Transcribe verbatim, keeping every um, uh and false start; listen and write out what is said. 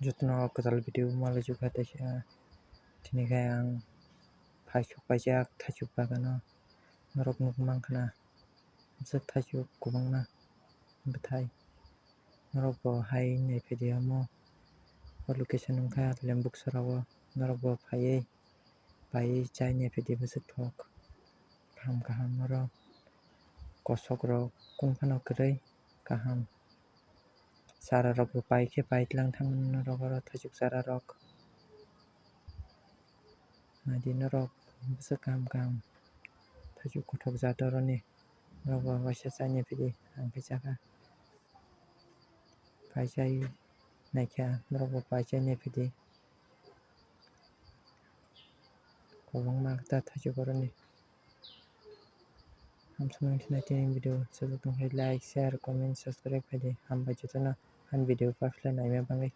Jotono kwtal video malaichukha, teisa tini khe ang phaisok paijak thaichuk bagano norok nukmankha na, bwswk thaichuk kwbangma bwthai. Norok bo hai naiphaidi omo, o location wngkha Lembuksora o. Norok bo phaiwi paiwi chai naiphaidi, bwswk thok kaham kaham oro, kosok rok kung phano kwrwi kaham. Chara rok bo pai khe pai tlang thangmani norok oro thaichuk chara rok. Naidi norok bwswk kaham kaham thaichuk kothok jat oroni. Norok bo waisa chai naiphaidi, ang khe chakha. Pai chai naikha, norok bo pai chai naiphaidi. Kwbangma ta thaichuk oroni. Hamsukmani tini video sajak tongkhe like, share, comment, subscribe khaidi. Hambai jotono ani video paphila naima bagwi.